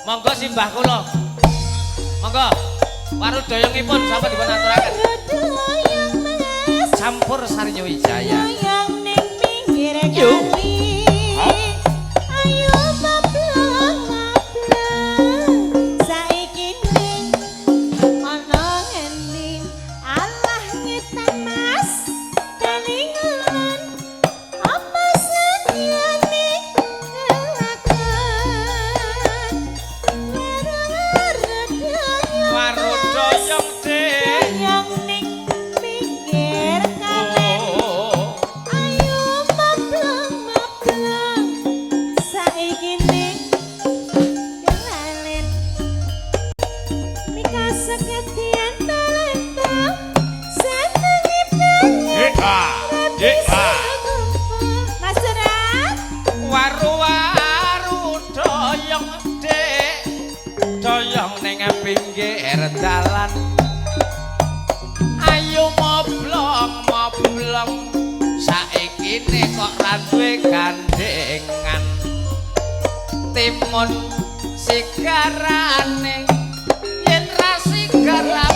Monggo simbah kula. Monggo. Waru doyongipun sampun dipun aturaken. Doyong, Mas. Campur Saryo Wijaya. Doyong ning pinggir Yo. kali. Ayo mablong mablong. Saiki ning ana ngendi? Alah ngetan, Mas. Kelingan apa senyane kelakon. Waru doyong. Waru doyong, Dik. Doyong ning pinggir kali. Oh. Ayo mablong mablong saiki ning kelalen mika seketian talenta senengi pengen. Mas Surat. Waru-waru doyong, Dik. Doyong ning pinggir dalan. Ayo moblong moblong. Saiki ne kok ra duwe gandengan. Timun sigarane yen ra sigar ra